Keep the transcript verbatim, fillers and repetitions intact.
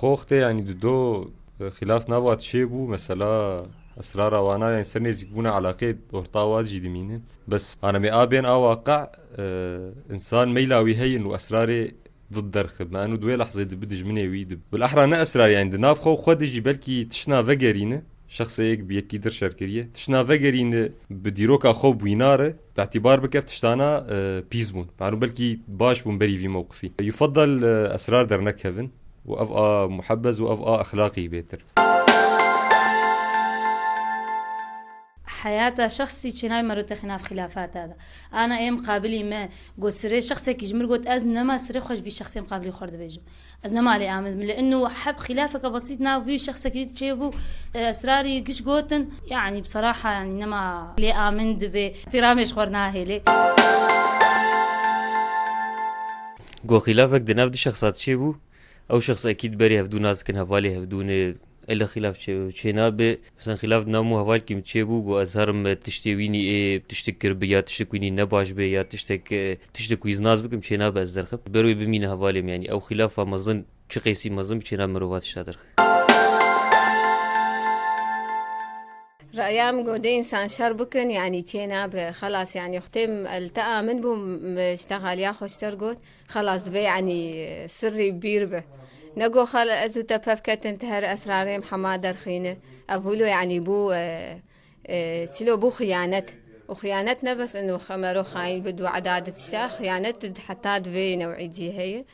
Xo wextê, yanî, di do, e, xîlaf nava çêbû, mesela esrara wana, yanî, ser nêzîkbûna eleqê orta wa jî dimînin. Bes, ana me a bên a waqe, e, însan meyla wî heyin û esrarê did derxi. Me eno di wê lehzê dibi dijminê wî dib. Bil ehra ne esrar, yanî, di nav xwe û xwe de jî belkî tiştna vegerîne. Şexsê yek bi yekî dir şer kiriye. Tiştna vegerîne bi dîroka xwe bûyna re, bi îtîbar bike tiştana, e, pîs bûn. Manu belkî baş bûn berî vî mewqifî. Yufeddel, e, esrar dernekevin û ev a muhebbez û ev a exlaqî bêtir. Heyata şexsî çênayê merotexê nav xilafata de. Ana ê miqabilî me got sirê şexsekî ji mir got, ez nema sirê xwe ji vî şexsê miqabilî xwe dibêjim. Ez nema lê amin. Li inu heb xilafeke besît nav vî şexsekî çêbû, e, esrarî giş gotin. Yanî, bi seraha, yanî, nema lê amin dibe. Îhtîramê ji xwe nahêlê. Go xilafek di nav di şexsat çêbû. Ew şexs ekîd berî hevdû nas dikin, hevalê hevdû ne. Ela xilaf çê, çê nabe. Mesela xilaf di nav min û hevalkî min çêbû, got, ez herim, e, tiştê wînî ê, tiştek kiribi ya tiştek wînî nebaş be ya tiştek, e, tiştek ku ez nas bikim çê nabe ez derxim. Ber wê bimîne hevalê min, yanî ew xilafa mezin, çi qeysî mezin bi çê nabe mirova tişta derxe. Raya min got, dê însan şer bikin, yanî çê nabe. Xelas, yanî, xutê min el te amin bû, m-, ji te xaliya xweştir got. Xelas dibe, yanî, sirrî bîr be. Nego xal ez û te pev ketin, te her esrarê em hema derxîne. Ev wilo, yanî, bû, e, e, çilo bû xiyanet. Û xiyanet ne bes ino xemero xayîn bi dû edad tişta, xiyanet di heta di vê newî cî heye.